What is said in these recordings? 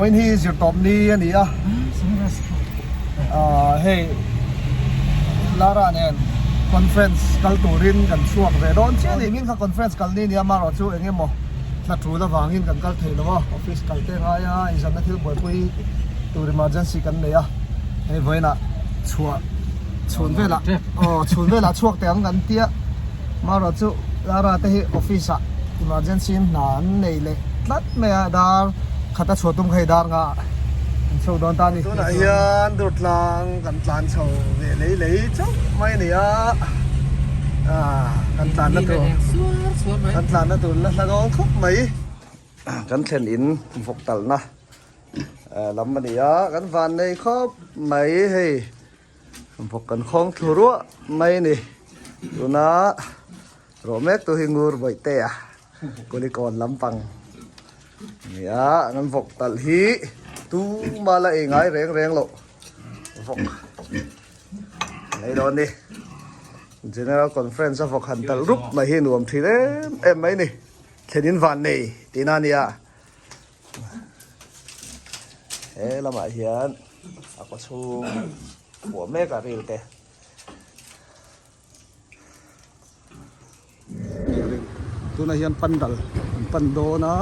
Vawiin hi zirtawp ni a ni a, ah hei Lara nen conference kal turin kan chhuak ve dawn chiah a ni. Engin kha conference kal ni a ni a, amaherawh chu eng emaw hla tul avangin kan kal thei lo a, office kal te ngai a, inzamna thil buaipui tur emergency kan nei a, hei vawiinah chhuah chhun velah aw chhun velah chhuak teh ang kan tia. Marawh chu Lara te hi office ah emergency in hna an nei leh tlat mai a, dar khat a chhuah tum kha hei dar nga an chho dawn ta a ni. Tunah hian Durtlang kan tlan chho ve lei lei chauh mai a ni a, ah kan tlanna tur kan tlanna tur la hla dawn khawp mai. Kan thlen in vawk talna lam a ni a, kan van nei khawp mai hei. Vawk kan khawng thlu ruah mai a ni. Tuna rawh mek tu hi ngur bawih te a kulikawn lampang a ni a, an vawk talh hi tuma la ei ngai reng reng loh vawk an ei dawn a ni. General Conference a vawk han talh rup mai hi nuam thin em em mai a ni. Thlen in van nei tihna a nia. He lamah hian a kaw chhung buah mek a ril te. Tunah hian pandal an pan dawn a.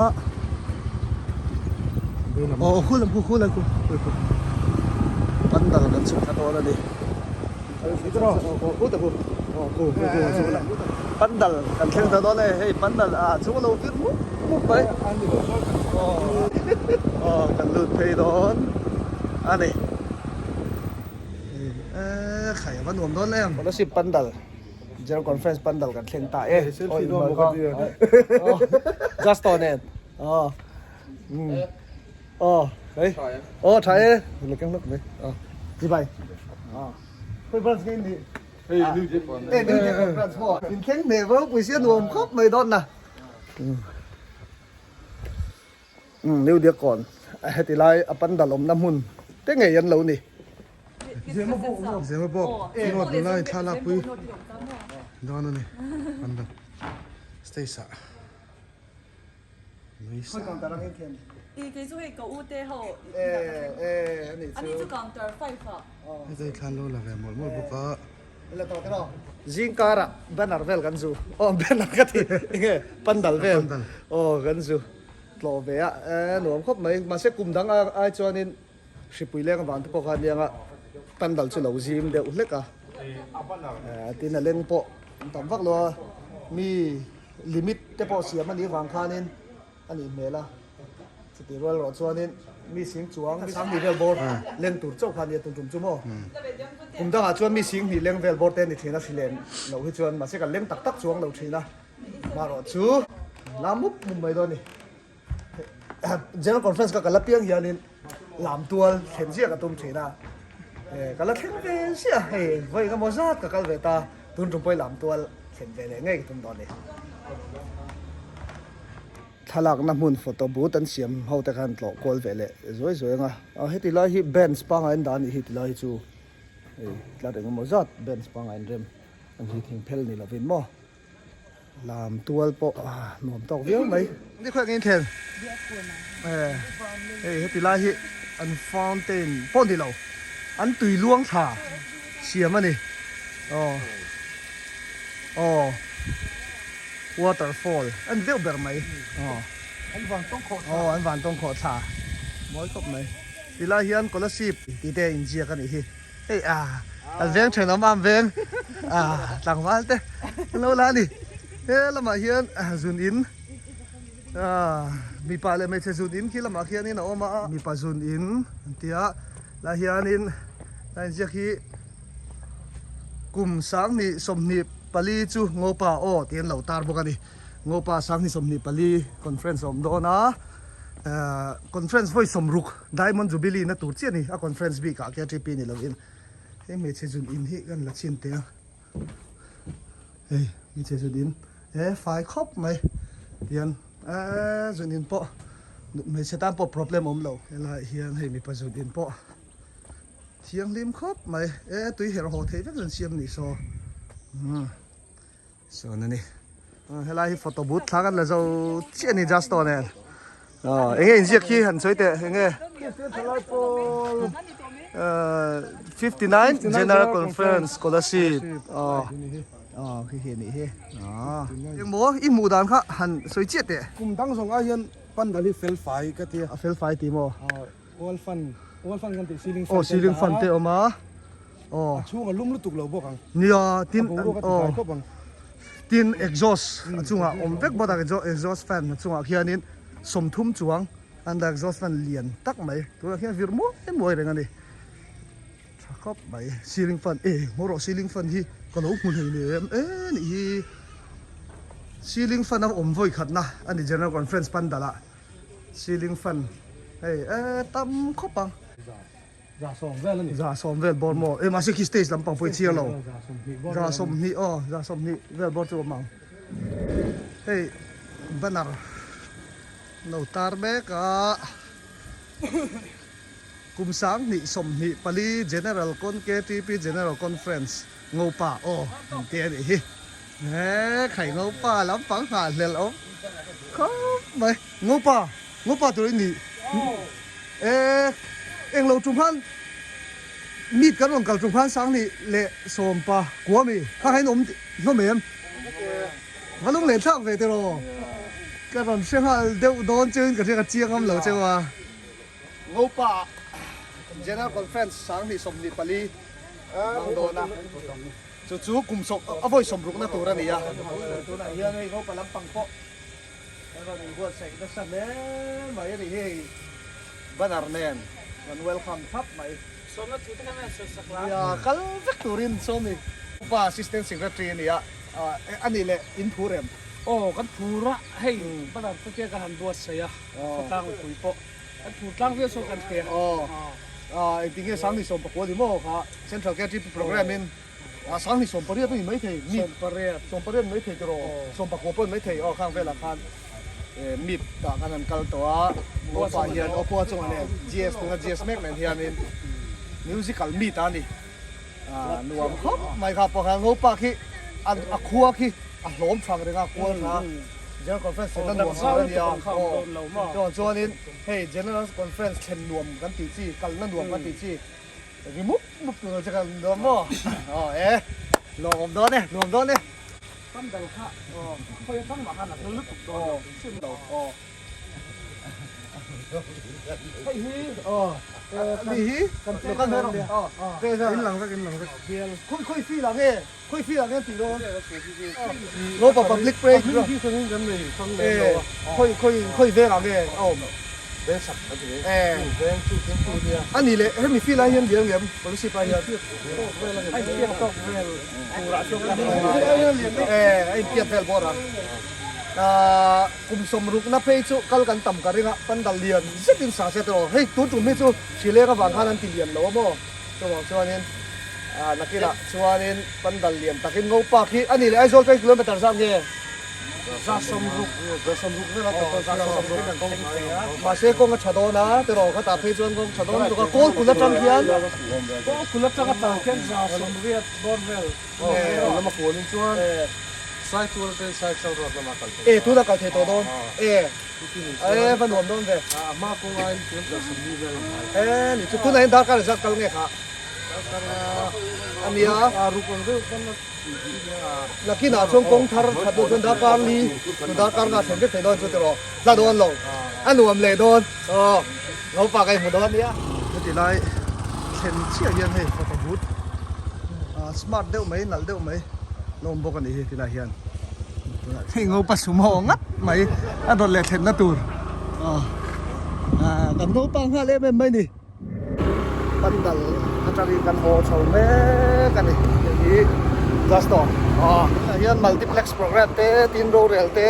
Aw khu lam khu khu lam khu khu pandal kan chhuk thla dawn a ni. Pandal kan thleng ta dawn e hei pandal ah chu lo vir mup mup mai aw kan lut phei dawn a ni e khai a va nuam dawn em scholarship pandal general conference pandal kan thleng ta e just on it aw aw hei aw tha e lek lek mai aw chibai aw khawi branch nge in nih hei new japan e new japan branch maw in thleng hmeh ropui sia nuam khawp mai dawn na um new diakkawn heti lai a pandal awmna hmun te ngei an lo ni Zema bawk note nula in thla lakpui dawn a ni pandal stage ah. Khawi counter ang in thiam? I kei chu hei ka u te ho ani chu counter 5 ah. Hei thlan lo la ve mawlh mawlh bawk a. La tawh tawh. Zing karah banner vel kan zu. Aw banner ka ti enge pandal vel. Aw kan zu tlawh ve a e nuam khawp mai. Mahse kum dang ai chuanin hripui leng avang te pawh khan nia nga pandal chu lo zim deuh hlek a. Tin a leng pawh an tam vak lo a mi. Limit te pawh siam a nih vang khanin a nih hmel a, chutih rual erawh chuanin mi sing chuang mi sang hnih vel bawr leng tur chauh kha a nia tun tum chu maw. Kum dangah chuan mi sing hnih leng vel bawr te a ni thin a, hri len loh hi chuan mahse kan leng tak tak chuang lo thin a, marawh chu lam mup mup mai dawn a ni. General Conference ka kal apiang hianin lam tual thlen ziah ka tum thin a, ka la thleng ve ziah hei vawi engemaw zat ka kal ve ta, tun tum pawhin lam tual thlen ve leh ngei ka tum dawn a ni. Thlalakna hmun photo booth an siam ho te khan tlawh kual ve leh zuai zuai ang a, heti lai hi bench pangai an dah a nih hi ti lai hi chu hei tlar engemaw zat bench pangai an rem an hi thing phel ni lovin maw. Lam tual pawh nuam tawk viau mai. Ni khawi angin thlen hei heti lai hi an fountain pawh ni lo an tui luang thla siam a ni aw aw waterfall a ni deuh ber mai aw an van tawng khawh thla aw an van tawng khawh thla mawi khawp mai ti lai hian kolasib tih te a inziak a nih hi. Hei a an veng thenawm a an veng a tlangval te an lo la a ni he lamah hian zun in mipa leh hmeichhe zun in khi lamah khianin a awm a mipa zun in an tia lai hianin lai inziak hi kum sanghnih sawmhnih pali chu ngopa aw tih an lo tar bawk a ni ngopa sanghnih sawmhnih pali conference a awm dawn a. Conference vawi sawmruk Diamond Jubilee na tur chiah a ni a conference bik ah KTP ni lovin hei hmeichhe zun in hi kan la chhin teh a hei hmeichhe zun in he fai khawp mai tian eee zun in pawh hmeichhe tan pawh problem awm lo helaiah hian hei mipa zun in pawh thianghlim khawp mai e tui herh haw theih vek zan siam ni saw umm. Sawn a ni. Helai hi photo booth thla kan la zo chiah a ni Justo nen. Enge inziak khi han sawi teh enge? Thalai pawl 59 General Conference Scholarship aw aw khi khi anih hi engmaw i hmuh dan kha han sawi chiah teh. Kum dang zawng ai hian pandal hi fel fai ka tia. A fel fai ti maw? Wall fan wall fan kan tih ceiling fan aw ceiling fan te awm a aw a chhung a lum lutuk lo bawk ang. Nia tin a boruak a ti fai khawp ang. Tin exhaust a chungah awm vek bawk a exhaust fan a chungah khianin 30 chuang Under exhaust fan lian tak mai tunah hian vir muai muai reng a ni tha khawp mai ceiling fan e maw rawh ceiling fan hi ka lo hmu hlei lem e nih hi ceiling fan a awm vawi khatna a ni general conference pandal ah ceiling fan hei e tam khawp ang za sawm vel bawr maw e mahse khi stage lampang pawh i chhiar lo 20 aw 20 vel bawr chu a awm ang hei banner. Lo tar mek a, kum 2024 General Con KTP General Conference Ngopa aw an ti a nih hi. He khai Ngopa lampang nghah hlelh awm khawp mai. Ngopa, Ngopa tur i ni. E englo tum khan meet kan rawn kal tum khan 2019 mi kha kha in awm hlawm em? Va lung leh thlak ve tiraw? Ka rawn hre nghal deuh dawn cheuin ka hria ka chiang ngam lo cheu a. Ngopa General Conference 2024 hmang dawn a, chu chu kum sawm a vawi sawm rukna tur a ni a. Tunah hian hei Ngopa lampang pawh kan rawn inbuatsaih nasa hle mai a ni hi hei banner nen kan welcome thlap mai. Sawmna thu te kha an sawi sak la. Nia kal vek turin sawmi Upa Assistant Secretary a ni a. A nih leh in phur em? Aw kan phur a, hei banner te che ka han buatsaih a, khawtlang mipui pawh kan phur tlang viau sawn kan hria. Aw engtin nge 2019 ni maw kha Central KTP programme in 2018 a ni maithei mi 18 ni maithei tiraw 19 pawh ni maithei aw khang velah khan mip tah khan an kal tawh a Ngopa hian aw Pua chungah nen GS tuna GS mek nen hianin musical meet a ni. Nuam khawp mai kha pawh khan Ngopa khi a khua khi a hlawm thang reng a kual tha General Conference thlenna nuam tur a nia aw chuanin hei General Conference thlen nuam kan tih chi kalna nuam kan tih chi ri mup mup tur che kha nuam maw aw e lawmawm dawn e nuam dawn e. Pandal kha khawi atang mah khan a hla lutuk dawn lo hrim lo aw. Hei hi ni hi kan lo kal in lang vek in lang vek khawi khawi feel ah nge khawi feel ah nge an tih dawn Ngopa public pray kan nei fang lem lo a khawi khawi khawi veng ah nge a awm veng sak kan ti veng chu thing tu nia a ni leh hemi feel ah hian lian ngem policy pa hian a inpiak tawk vel turah chuan kan a inpiak vel bawr a Kum sawmrukna phei chu kal kan tam ka ring a, pandal lian zetin sa se tawh. Hei tun tum hi chu hrileng avang khan an ti lian lo a maw? Chuvang chuanin nakinah chuanin pandal lian takin ngo park hi a nih leh Aizawl train kilometer zat nge? 160. 160 vel a ta tawh 160 kan thleng thei a. Mahse kawng a tha dawn a tiraw khatah phei chuan kawng tha dawn lutuk a, Kawlkul atang khian. Kawlkul atanga tang khian 180 bawr vel. Lama kualin chuan Saitual te Saisal road lamah kal thei E tuna kal thei tawh dawn e e va nuam dawn ve. A hma kawnga in tuan kal sawmli vel a hnai. E ni chu tunah hian darkar zat kal nge kha? Darkar a nia. A ruk ang deuh pawn a Nakinah chuan kawng thar that duh chuan darkar li chu darkar nga thlen vek thei dawn chu tiraw hla dawn lo a nuam leh dawn aw naupang ka inhmu dawn a nia. Heti lai thlen chiah hian hei photo booth smart deuh mai nalh deuh mai la awm bawk a nih hi tilai hian hei ngopa sumo ngat mai a dawt leh thlenna tur aw kan ngopa nghal em em mai ni. Pandal atangin kan haw chho mek a ni hei hi Justo aw tunah hian multiplex program te tin rorel te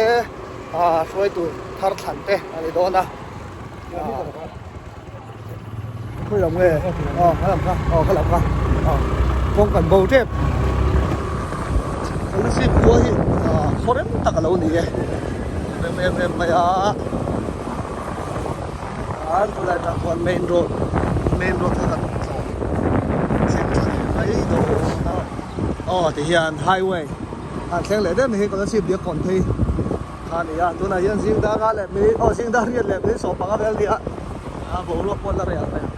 ah hruaitu thar thlan te a ni dawn a khawi lam nge aw kha lam kha aw kha lam kha aw kawng kan bo tep Kolasib khua hi ah khaw rem tak a lo ni e rem em em mai a. An tunlai tah khuan main road main road kha kan tlawh thleng thla leh mai dawn a aw ti hian highway an thleng leh deuh ni hi Kolasib Diakkawn phei kha a ni a tunah hian zing dar a leh mi aw zing dar riat leh mi 15 vel a ni a. A boruak pawh la reh ang reng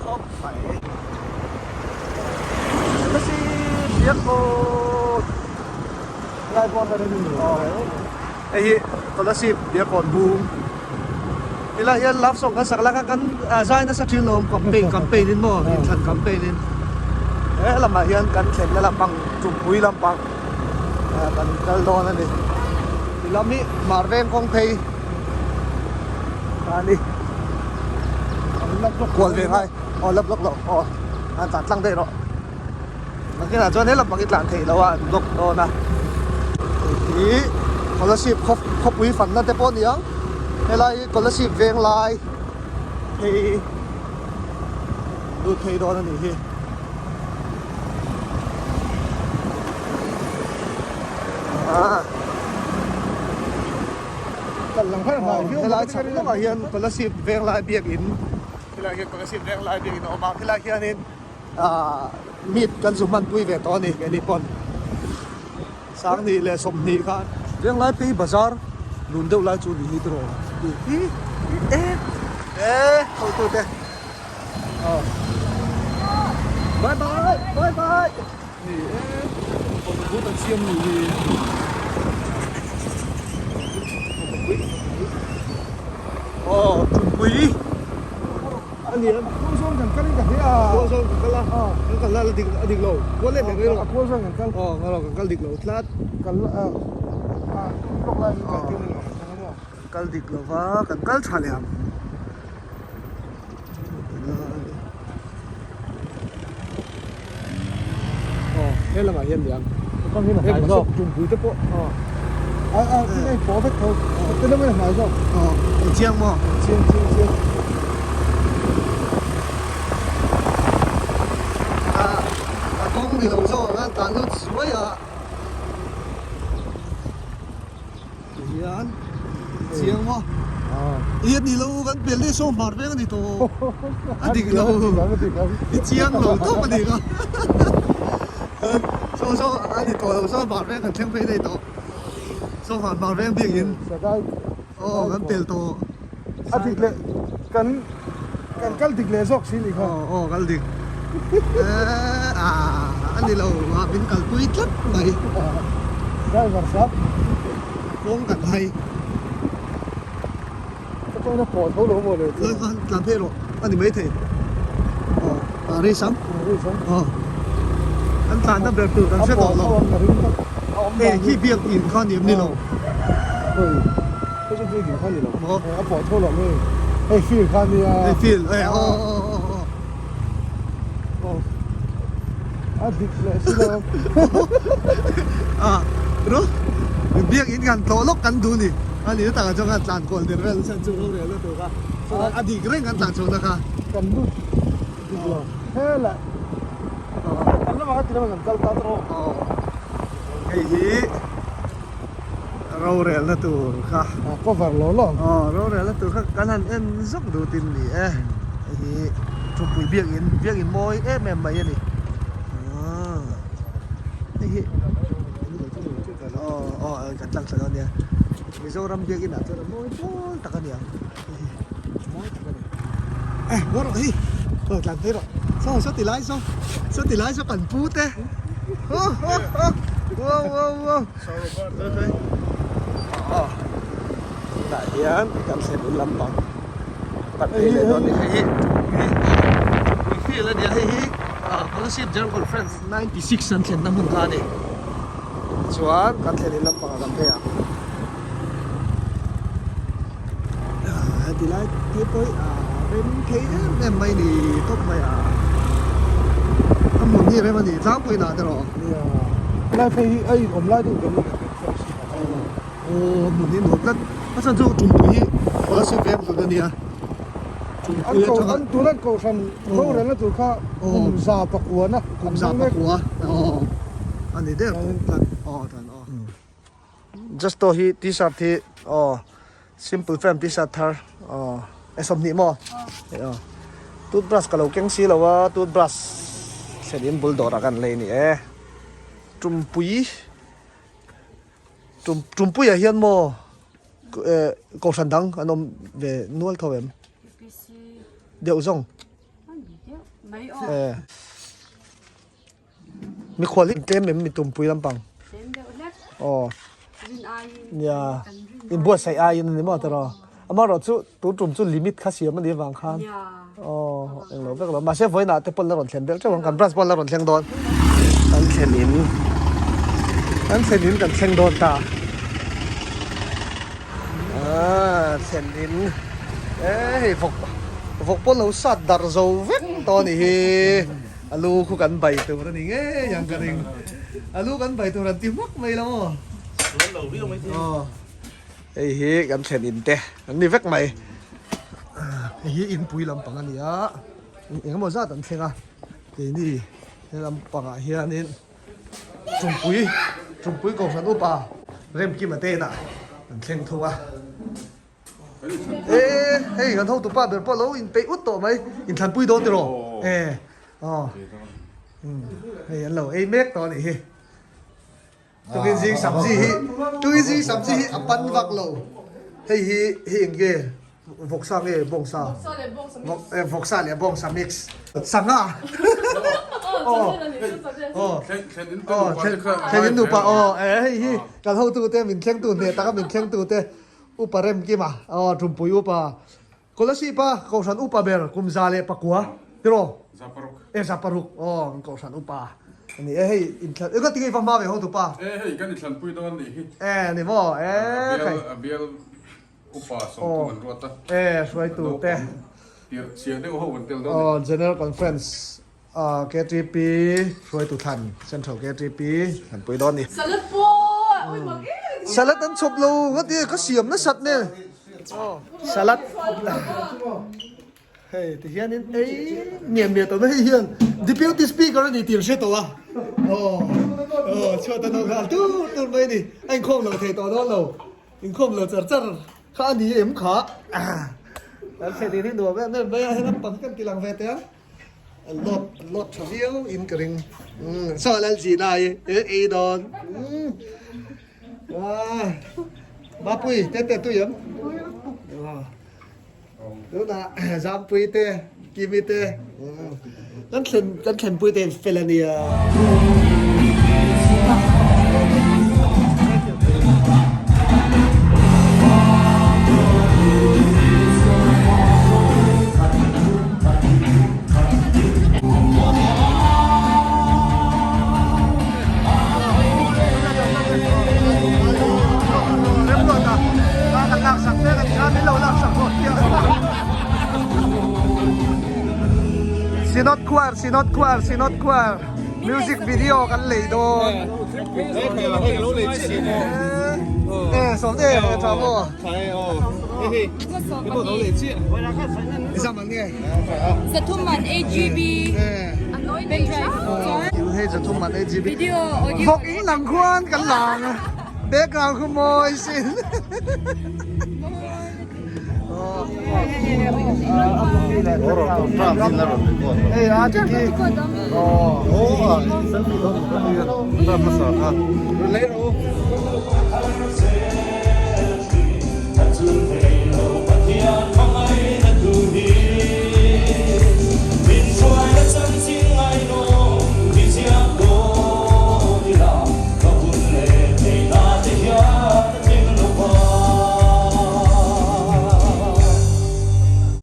khawp mai. Kolasib Biakkawn Lai pawh a rem ni. Hei hi Kolasib Biakkawn bung. Helai hian love song kan sak lai khan kan zai nasa thin lo awm campaign campaign in maw inthlan campaign in he lamah hian kan thlenna lampang tumpui lampang kan kal dawn a ni. Ti lam hi Hmar veng kawng phei a ni. Kual ve ngai aw la block lo aw an tlan tlang daih rawh. Nakinah chuan he lampang hi tlan theih loh a an block dawn a. Hei hi Kolasib khawpui fanna te pawh a ni ang. Helai hi Kolasib veng lai phei lut phei dawn a nih hi. Helai chhak lawkah hian Kolasib veng lai biakin helai hian Kolasib veng lai biakin a awm a helai hianin Ahh meet kan zu hmanpui ve tawh a ni keini pawn Sanghnih leh 20 khan Venglai phei bazar lun deuh lai chu ni hi tiraw hi e e hotu te aw bye bye bye bye ni e but an siam ni hi aw thupui. A ni em? Kual zawng kan kal in ka hria a. Kual zawng kan kal a. Kan kal la dik a dik lo. Kual leh leh mai rawh. A kual zawng kan kal. Aw nga rawh kan kal dik lo tlat. Kal a a lawk lai min kal tir ni lo ang kha maw. Kan kal dik lo va kan kal tha leh ang. Aw he lamah hian ni ang. Kawng hi hnai zawk. Tumpui te pawh. Aw. A a tin a inpawh vek tho. Te lam hi hnai zawk. Aw inchiang maw? Chiang chiang chiang. A a kawng ni lo zawk ang a tlan lut suai a. Tihian chiang maw? I a ni lo kan pel daih saw hmar veng a ni tawh. A dik lo. I chiang lo tawp a ni kha. Saw saw a ni tawh lo saw hmar veng kan thleng phei daih tawh. Saw hmar hmar veng biakin aw kan pel tawh. A dik leh kan kan kal dik leh zawk si ni kha. Aw aw kal dik. A ni lo a min kalpui tlat mai. Driver sap. Kawng kan hai. Ka tawng na pawh tho lo maw le. Lai khan tlan phei rawh a ni mai thei. Aw a ri sam. Ri sam. Aw kan tlan na ber tur kan hre tawh lo. Hei khi biak in kha ni em ni lo. Hei hei chu biak in kha ni lo. A pawh tho lo mai. Hei field kha nia. Hei field eh aw aw aw aw. Aw. A dik leh si lo. A ro biak in kan tlawh lawk kan duh ni. A ni takah chuan kan tlan kual der vel chan chu rorel na tur kha. A dik reng kan tlan chhuahna kha. Kan lut dik lo. Helai. Kan lamah kha ti lamah kan kal ta tawh. Aw. Hei hi rorelna tur kha. A cover lo lo. Aw rorelna tur kha kan han en zawk dut in ni e. Hei hi thupui biakin biakin mawi em em mai a ni. Hei hi aw aw kan tlang thla dawn nia. Mizoram biakin ah chuan a mawi pawl tak a ni ang. Mawi tak a ni. Eh ngaw rawh hi aw tlan phei rawh saw saw ti lai saw saw ti lai saw kan pu te aw aw aw wow wow wow aw tunah hian kan thlen in lampang pan phei leh dawn a ni hei hi tui field a ni a hei hi Kolasib General Conference 96 an thlenna hmun kha a ni chuan kan thlen in lampangah kan phei ang. Heti lai te pawh hi a rem thei em em mai ni tawp mai a a hmun hi rem a ni tlangpui inah te rawh nia helai phei hi a inawm lai deuh kan aw hmun hi nuam tlat a chhan chu tumpui hi Kolasib veng hlun a nia tumpui atanga an tuna kohhran rorelna tur kha kum za pakua na kum za pakua aw a ni der tawh tlat aw tlan aw. Justo hi t-shirt hi aw simple frame t-shirt thar aw e 20 maw aw toothbrush ka lo keng si lo a toothbrush thlen in bul dawrah kan lei a ni e tumpui tum tumpuiah hian maw eh kohhran dang an awm ve nual tho em. Deuh zawng. Eh. Mikhual hi tlem em mi tumpui lampang. Aw. Nia. Inbuatsaih aiin a ni maw tiraw. Amaherawhchu tun tum chu limit kha siam a nih avang khan. Aw englo vek lo. Mahse vawiinah te pawn la rawn thlen belh teuh ang. Kan branch pawn la rawn thleng dawn. Kan thlen in kan thlen in kan thleng dawn ta. Aaa thlen in e hei vawk vawk pawn lo sat darh zo vek tawh a nih hi. A lu khu kan bai tur a ni ngei ang ka ring. A lu kan bai tur an ti hmak mai lo maw? Aw hei hi kan thlen in te an ni vek mai. Hei hi inpui lampang a ni a, eng emaw zat an thleng a, keini he lampangah hianin Tumpui Tumpui Kohhran Upa Remkima te inah an thleng thung a. E hei kan hotu pa ber pawh lo inpeih ut tawh mai inthlanpui dawn tiraw e aw hei an lo ei mek tawh a nih hi tukin zing sabzi hi tukin zing sabzi hi a pan vak lo hei hi hei eng nge vawksa nge bawngsa vawksa leh bawngsa mix sangha aw aw thlen in nupa aw hei hi kan hotu te min thlengtu hneh taka min thlengtu te Upa Remkima, aw Tumpui Upa, Kolasib a Kohhran Upa ber kum 109 tiraw? 106. E 106, aw Kohhran Upa a ni e, hei inthlan, e ka ti ngei va hma ve ho tupa. E hei kan inthlanpui dawn nih hi. E ni maw, e khai. A bial Upa 30 an ruat a. E hruaitu te. Tirh chhia deuh ho an tel dawn ni. Aw General Conference KTP hruaitu thlan Central KTP thlanpui dawn ni. Salad pawh ui mak em. Salad an chhawp lo ka ti ka siam nasat nen. Salad hei ti hianin ei miah miah tawh na hei hian Deputy Speaker a ni tih an hre tawh a. Aw aw chhuat a nawk nghal tur tur mai a ni. A inkhawm lo thei tawh dawn lo. Inkhawm lo char char kha a ni em kha. Kan thlen in hi nuam em em mai a he lampang hi kan ti lang ve teh ang. An lawt an lawt tha viau in ka ring umm saw lal zin ai e ei dawn umm ah Mapui te te tui ang tunah Zampui te Kimi te umm kan thlen kan thlenpui te in fel a nia. Synod Choir, Synod Choir, Synod Choir Music video kan lei dawn. Eh, sawm te, tha maw? Zathum man 8GB pendrive Hei zathum man 8GB video audio Vawk in lang khuan kan lang a background khu mawi sin Hei a tiki